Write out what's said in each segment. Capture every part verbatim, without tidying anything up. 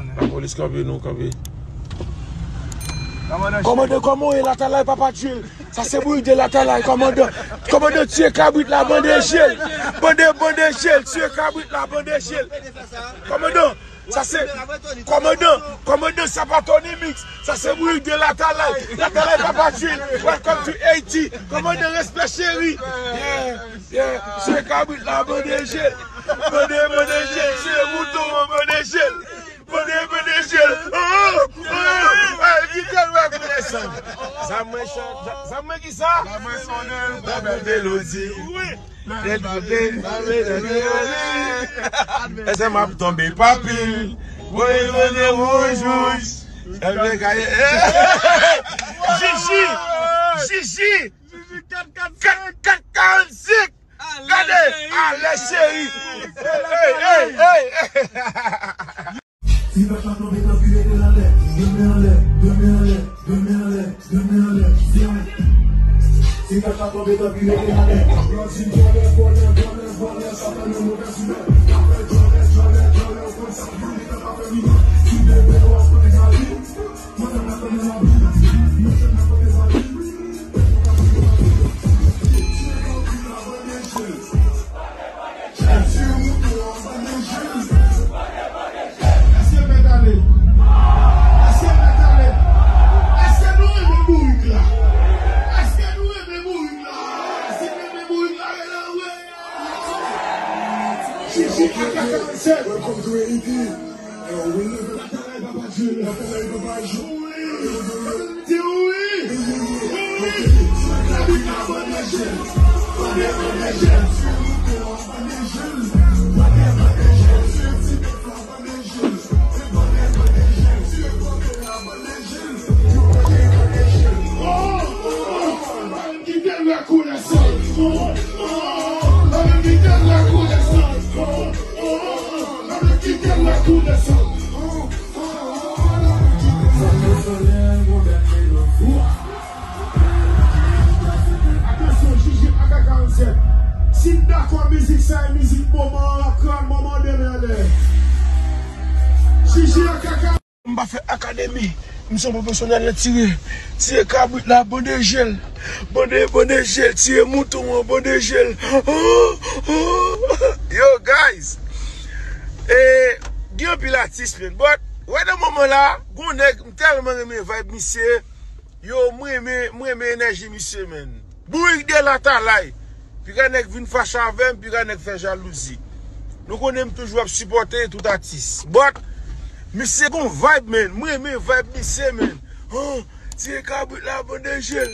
Lapolis kanpe, nou kanpe. Kòmandan, kòman w ye Latalay, papa Djil? Sa se bourik de Latalay, kòmandan. Kòmandan tiye kabrit la, bande jel. Bande, bande jel, tiye kabrit la, bande jel. Kòmandan, sa se, kòmandan, kòmandan, sa pa Tony Mix. Sa se bourik de Latalay. Latalay, papa Djil. Welcome to Haiti. Kòmandan, respè cheri. Yeah, yeah. Tiye kabrit la, bande jel. Bande, bande jel, tiye mouton an, bande jel. Bande, bande jel. Oh, oh, oh, ki tèlman konesan. Sa mwen chan-, sa mwen ki sa? La mwen sonnen, la bèl melodi. Wi. Lè l tonbe, la mwen sonnen. Èske m ap tonbe, papi? Woy, woy, wouj, wouj. Èske gaye? Jiji! Jiji! Kat kat karannsenk! Gade! Ale, cheri! Hey, hey, hey! Si gad la tonbe, tanpri rete nan lè. Demen anlè, demen anlè, demen anlè, demen anlè. Si gad la tonbe, tanpri rete nan lè. Yo di vòlè, vòlè, vòlè, vòlè, sa fè nou movèz imè. Apre djòlè, djòlè, djòlè, ou konn sa pou li, sa pa fè li mal. Si bebe w ap pran zali, madanm la konnen lavi. Mesye n ap pran zali. Èske mèt ale? Èske mèt ale? Èske nou renmen bourik la? Èske nou renmen bourik la? Si nou renmen bourik la, rele anwe. Jiji ak Kakarèse. Welcome to Haiti. Yo, we live in Latalay, papa Djil. Latalay, papa Djil. Di wi. Wi. Ki tèlman konesan. Ki tèlman konesan. Atansyon, Jiji ak Kakarèse. Si n dakò mizik sa e mizik moman an, kran moman demen anlè. Jiji ak Kakarèse. M pa fè akademi. M se yon pwofesyonèl nan tire. Tire kabrit la, bande jel. Bande, bande jel, tire mouton an, bande jel. Yo, guys. E, gen anpil atis, man. But, wè nan moman la, gon nèg, m tèlman renmen vibe misye. Yo, m renmen, m renmen enèji misye, man. Bourik de Latalay. Piga nèg vin fache avè m, piga nèg fè jalouzi. Nou konnen m toujou ap sipòte tout atis. But, misye gon vibe, man. M renmen vibe misye, man. Oh, tire kabrit la, bande jel.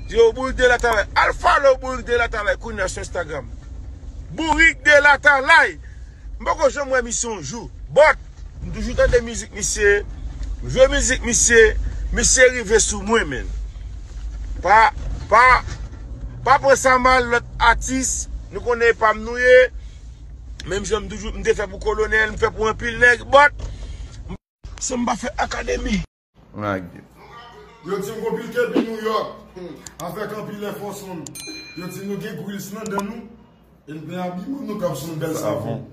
Yo, Bourik de Latalay. Al follow Bourik de Latalay kounye a sou Instagram. Bourik de Latalay. M poko janm wè misye yon jou. But, m toujou tande mizik misye, m jwe mizik misye, misye rive sou mwen, man. Pa, pa, pa pran sa mal, lòt atis, nou konnen e pa m nou ye. Menm jan m toujou, m te fè pou Kolonèl, m fè pou anpil nèg, but, san m pa fè akademi. Yo di m konplike epi New York. Avèk anpil èfò sonn. Yo di nou gen grills nan dan nou. E n gen abiman nou k ap sonn bèl savon.